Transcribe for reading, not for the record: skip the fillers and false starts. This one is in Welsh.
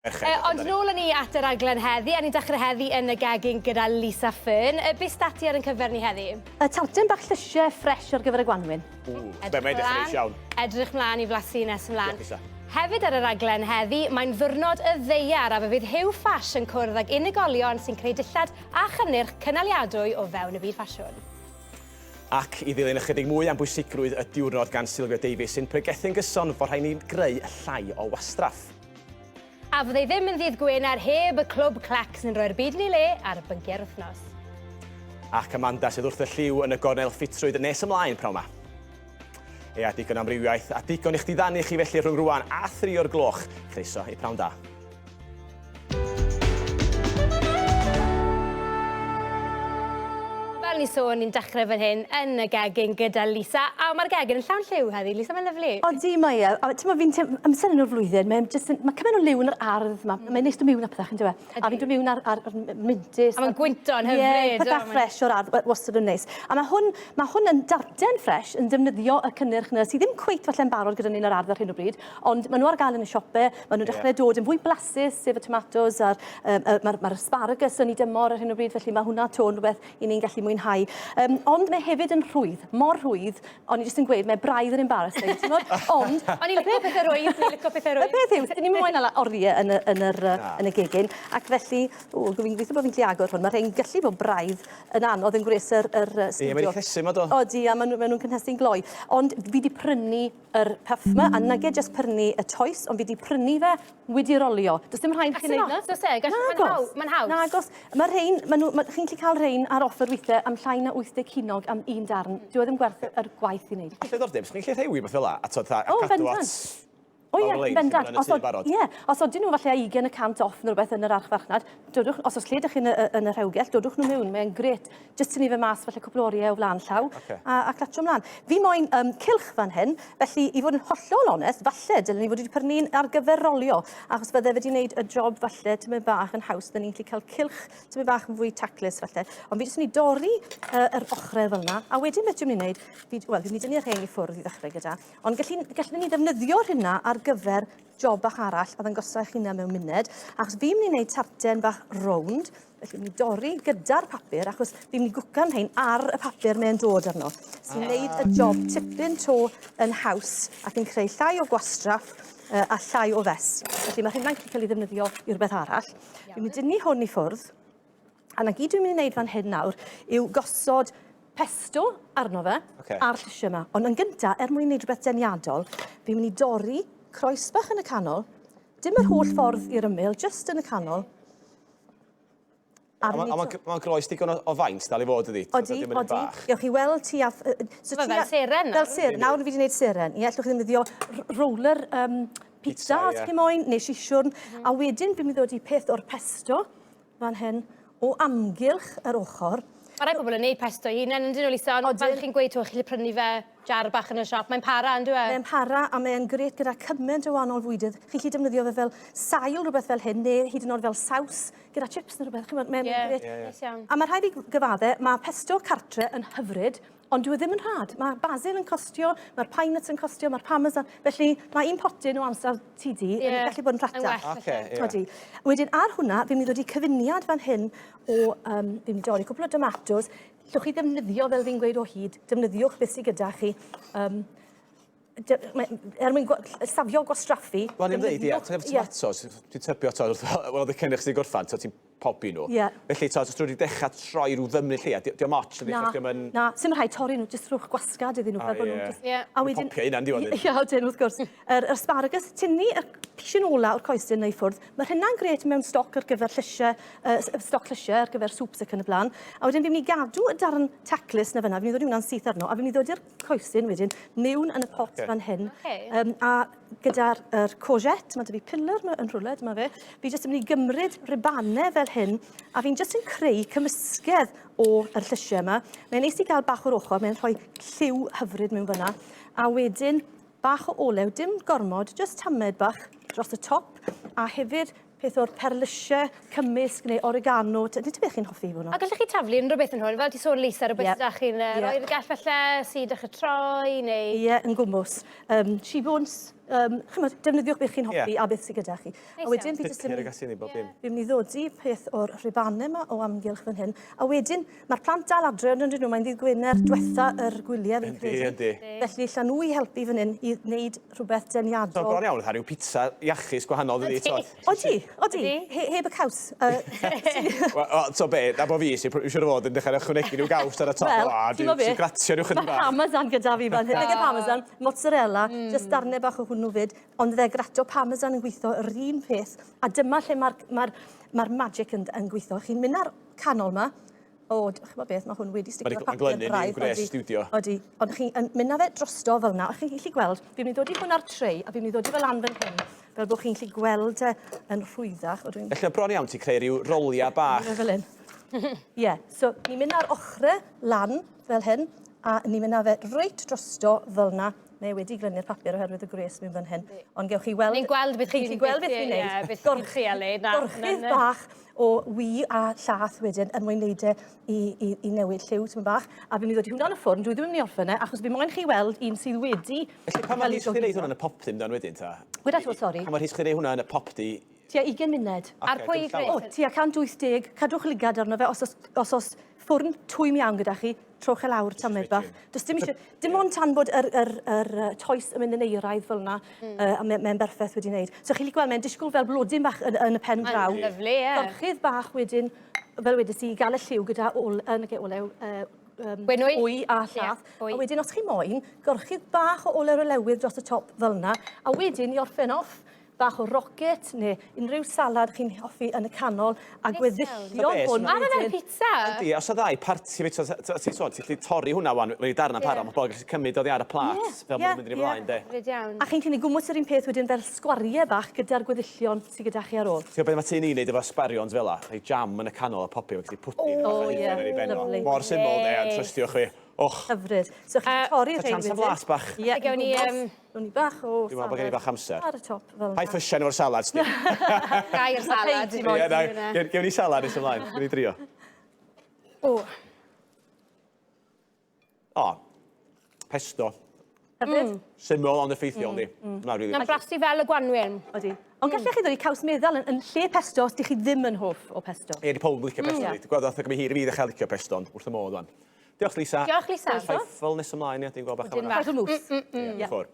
Merched. E, ond nôl â ni at y raglen heddi, a ni'n dechrau heddi yn y gegin gyda Lisa Fern. E, beth stati ar ein cyfer ni heddi? Y tarten bach llysiau ffres ar gyfer y gwanwyn. Ww, be mae'n edrych yn neis iawn. Edrych mlaen i flasu nes ymlaen. Diolch, Lisa. Hefyd ar y raglen heddi, mae'n ddiwrnod y ddaear a fe fydd Huw Ffash yn cwrdd ag unigolion sy'n creu dillad a chynnyrch cynaliadwy o fewn y byd ffasiwn. Ac i ddilyn ychydig mwy am bwysigrwydd y diwrnod gan Sylvia Davies sy'n pregethu'n gyson fod rhaid ni greu llai o wastraff. A fyddai ddim yn ddydd Gwener heb y Clwb Clecs sy'n rhoi'r byd yn ei le ar bynciau'r wythnos. Ac Amanda sydd wrth y llyw yn y gornel ffitrwydd nes ymlaen pnawn 'ma. Ia, digon amrywiaeth a digon i'ch diddanu chi felly rhwng rwan a thri o'r gloch. Croeso i Pnawn Da. Fel ni sôn, ni'n dechrau fan hyn yn y gegin gyda Lisa, a mae'r gegin yn llawn lliw heddi. Lisa, mae'n lyfli. Odi, mae e. A ti'n fi'n teimlo, amser yn o'r flwyddyn, mae'n just, mae cymaint o liw yn yr ardd yma. Mm. Mae'n neis dod mewn a pethau, yn dywe? A fi'n dod mewn ar, ar, ar mintys. A mae'n gwynto'n hyfryd. Ie, pethau ffres o'r ardd, wastad yn neis. A mae hwn, mae hwn yn darden ffres, yn defnyddio y cynnyrch yna, sydd ddim cweit falle'n barod gyda ni yn yr ardd ar hyn o bryd, Ond maen nhw ar gael yn y siope, maen nhw'n dechrau yeah. dod yn fwy blasus, sef y tomatos a'r um, mae'r ma asparagus yn ei dymor ar hyn o bryd, felly mae hwnna to'n rhywbeth i ni'n gallu mwynhau. Um, ond mae hefyd yn rhwydd, mor rhwydd, o'n i jyst yn gweud, mae braidd yn embarrassing, ti'n gwybod? Ond... O'n i'n licio pethau rwydd, ni'n licio pethau rwydd. Y peth yw, dyn ni'n moyn ala oriau yn y, yn, yr, yn y gegin, ac felly, o, fi'n gobeithio bod fi'n gallu agor hwn, mae rhain gallu bod braidd yn anodd yn gwres yr, yr studio. Ie, mae'n cynhesu ma do. Odi, a maen nhw'n cynhesu'n gloi. Ond fi wedi prynu yr puff 'ma, a nage jyst prynu y toes, ond fi 'di prynu fe wedi rolio. Does dim rhaid chi wneud 'na. Oes e? Nagos. Mae'n haws. Nagos. Mae rhein, ma nhw, ma, chi'n gallu cael rhein ar offer weithiau am llai na 80 ceiniog am un darn. Dyw e ddim gwerth yr gwaith i wneud. Alle ddiddordeb, chi'n gallu rhewi beth fel 'a, a t'od, a cadw at... O ie, yn bendant. Os, ie, os odyn nhw falle 20 y cant off neu rhywbeth yn yr archfarchnad, dodwch, os oes lle ydych chi'n y, yn y rhewgell, dodwch nhw mewn, mae'n gret. Jyst tynnu fe mas falle cwpl o oriau o flaen llaw okay. a, a clatio ymlaen. Fi moyn um, cylch fan hyn, felly i fod yn hollol onest, falle dylen ni fod wedi prynu un ar gyfer rolio, achos fydde wedi wneud y job falle tymed bach yn haws, dyn ni'n gallu cael cylch tymed bach yn fwy taclus falle. Ond fi jyst yn ei dorri uh, yr ochrau fel yna, a wedyn beth dwi'n mynd i wneud, fi, wel, fi'n mynd i dynnu'r rhain i ffwrdd i ddechrau gyda, Ond gallu, gallwn ni ddefnyddio'r hynna ar gyfer job bach arall a ddangosau chi hynna mewn munud. Achos fi'n mynd i wneud tarten bach rownd, felly fi'n mynd i dorri gyda'r papur, achos fi'n mynd i gwcan rhain ar y papur mae'n dod arno. Sy'n ah. wneud y job tipyn to yn haws ac yn creu llai o gwastraff uh, a llai o fes. Felly mae hynna'n gallu cael ei ddefnyddio i rhywbeth arall. Fi'n mynd i dynnu hwn i ffwrdd. A 'na gyd dwi'n mynd i wneud fan hyn nawr yw gosod pesto arno fe okay. a'r llysiau yma. Ond yn gyntaf, er mwyn wneud rhywbeth deniadol, fi'n mynd i dorri croes bach yn y canol, dim yr holl ffordd i'r ymyl, just yn y canol. A mae'n ma, ma groes digon o, o faint dal i fod ydi? Odi, odi. Gewch chi weld ti a... So fel seren. Fel seren. Nawr fi wedi gwneud seren. Ie, allwch chi ddefnyddio roller um, pizza, pizza os chi moyn, neu sisiwrn. Mm. A wedyn fi'n mynd i ddod i peth o'r pesto. fan hyn o amgylch yr ochr. Mae rai pobl yn neud pesto eu hunain yn dyn nhw, Lisa, ond fel chi'n gweud, chi'n gallu prynu fe jar bach yn y siop. Mae'n para, yn dyw e? Mae'n para a mae'n grêt gyda cymaint o wahanol fwydydd. Chi'n gallu defnyddio fe fel sail rhywbeth fel hyn, neu hyd yn oed fel saws gyda chips neu rhywbeth. Chimod, mae'n yeah. grêt. Yeah, yeah. A mae rhaid i gyfadde, mae pesto cartre yn hyfryd, Ond dyw e ddim yn rhad. Mae basil yn costio, mae'r pine nuts yn costio, mae'r parmesan. Felly mae un potyn o ansawdd TD yeah. yn gallu bod yn rhatach. Yn well, okay, yeah. Odi. Wedyn ar hwnna, fi'n mynd i ddod i cyfuniad fan hyn o, um, fi'n mynd i dorri cwpl o tomatos. Llwch chi ddefnyddio, fel fi'n gweud o hyd, defnyddiwch beth sydd gyda chi. Um, er mwyn safio gwastraffu. Wel, ni'n dweud, ie, efo tomatos, dwi'n tybio, to, wel, oedd y cynnyrch sydd gorffan, to, ti'n pobi nhw. Ie. Felly, to, os wedi dechrau troi rhyw fymryn lleia, diolch ots, Na, na, sy'n rhaid torri nhw, jyst rhowch gwasgad iddyn nhw. Ah, fel bod nhw'n ie. jyst- Ie. A wedyn... Popio hynna, yndi, wedyn? Ie, wedyn, wrth gwrs. Yr asparagus, tynnu y pishyn ola o'r coesyn neu ffwrdd. Mae hynna'n grêt mewn stoc ar gyfer llysiau, uh, stoc llysiau ar gyfer soups ac yn y blaen. A wedyn fi'n mynd i gadw y darn taclus na fyna, fi'n mynd i ddod i hwnna'n syth arno, a fi'n mynd i ddod i'r coesyn wedyn mewn yn y pot okay. fan hyn. Okay. Um, a gyda'r er courgette, mae 'da fi pillar ma yn rhywle, dyma fe. Fi jyst yn mynd i gymryd ribanau fel hyn, a fi'n jyst yn creu cymysgedd o'r llysiau yma. Mae'n neis i gael bach o'r ochr, mae'n rhoi lliw hyfryd mewn fyna. A wedyn, bach o olew, dim gormod, jyst tamed bach dros y top, a hefyd peth o'r perlysiau cymysg neu oregano, nid beth chi'n hoffi hwnnw. A gallech chi taflu unrhyw beth yn hwn, fel ti sôn Lisa, rhywbeth Ie. sydd â chi'n yeah. Ie. rhoi'r gell falle, sydd dechrau troi, neu... Ie, yn gwmws. Um, Chibwns, Chimod, defnyddiwch beth chi'n hoffi yeah. a beth sydd gyda chi. A wedyn fi jyst yn... Bob dim. Fi'n mynd i ddodi peth o'r rhubanau yma o amgylch fan hyn. A wedyn, mae'r plant dal adre, ond ydyn nhw, mae'n ddydd Gwener diwetha yr gwyliau fi'n credu. Yndi, yndi. Felly, llan nhw i helpu fan hyn i wneud rhywbeth deniadol. So, bron iawn, rhyw pizza iachus gwahanol, dydi? Odi, odi. Heb y caws. Wel, to be, na bo fi sy'n siŵr o fod yn dechrau ychwanegu rhyw gaws ar y top. Wel, ti'n gwybod be? Sy'n gratio rhyw chydig bach. Mae parmesan gyda fi fan hyn. Nage parmesan, mozzarella, just darnau bach o hwnnw fyd. Ond fe grato parmesan yn gweithio yr un peth. A dyma lle mae'r ma ma magic yn, yn gweithio. Chi'n mynd ar canol ma, O, ch'mod beth, mae hwn wedi sticio papur braidd. Mae'n glynu gwres studio. Odi, ond chi'n mynd â fe drosto fel yna, a chi'n gallu gweld, fi'n mynd i ddod i hwn ar tray, a fi'n mynd i ddod i fel lan fan hyn, fel bod chi'n gallu gweld e yn rhwyddach. O, dwi'n... Felly, bron iawn ti'n creu rhyw roliau bach. Fel hyn. Ie, yeah. so ni'n mynd ar ochrau lan fel hyn, a ni'n mynd â fe reit drosto fel yna. Mae wedi glynu'r papur oherwydd y gwres mewn fan hyn. Ond gewch chi weld... Ni'n gweld beth chi'n gweld beth chi'n neud. Beth chi'n trial neud. Gorchudd bach o wy a llath wedyn er mwyn neud e i, i, i newid lliw tipyn bach. A fi'n mynd i ddod i hwnna yn y ffwrn, dwi ddim yn mynd i orffen e, achos fi moyn chi weld un sydd wedi... Felly pa mor hir chi'n neud hwnna yn y popty amdan wedyn ta? Gweda to, sori. Pa mor hir chi'n neud hwnna yn y popty? Tua 20 munud. Ar pwy gwres? O, tua 180. Cadwch lygad arno fe os oes, os oes ffwrn twym iawn gyda chi, trowch e lawr tamed bach. Does dim eisiau, dim ond tan bod yr, yr, yr, yr toes yn mynd yn euraidd fel yna, a mae'n mae berffaith wedi wneud. So chi'n gweld, mae'n disgwyl fel blodyn bach yn, yn y pen draw. Mae'n lyfli, ie. Gorchudd bach wedyn, fel wedes i, i gael y lliw gyda ol, yn y olew, Gwenwy. wy a llath. Yeah, wy. A wedyn, os chi moyn, gorchudd bach o olew olewydd dros y top fel yna, a wedyn i orffen off, bach o rocket neu unrhyw salad chi'n hoffi yn y canol a gweddillion hwn. A mae'n pizza. Yndi, os o ddau parti, ti'n sôn, ti'n gallu torri hwnna wan, wedi darn parod, mae pobl yn gallu cymryd oddi ar y plat fel maen nhw'n mynd i'n ymlaen, de. Hyfryd iawn. A chi'n cynnig gwmws yr un peth wedyn fel sgwariau bach gyda'r gweddillion sydd gyda chi ar ôl. Ti'n gwybod beth mae ti'n ei wneud efo sbarions fel la? Rhoi jam yn y canol a popio, felly pwdin bach o hufen ar ei ben o. Mor syml, de, ond trystiwch fi. Och. Hyfryd. So chi'n torri rhein wedyn. Chance am flas bach. Ie. Gewn ni... Gewn ni bach o Dwi'n meddwl bod gen i bach amser. Ar y top fel yna. Paid ffysian efo'r salad, sti. Gair salad. Ie, na, gewn ni salad nes ymlaen. Gewn ni drio. O. O, pesto. Hyfryd. Syml ond effeithiol, yndi. Na, rili. Mae'n blasu fel y gwanwyn. Odi. Ond gallech chi ddod i caws meddal yn, yn lle pesto os dych chi ddim yn hoff o pesto. Ie, di pobl yn licio pesto. Mm. Dwi'n gweld oedd gymryd hir i fi ddechrau licio pesto, ond wrth y modd wan. Diolch, Lisa. Diolch, Lisa. Trifle nes ymlaen, ie, dwi'n gweld bach o hwnna. Trifle mousse. Ie, ffwr.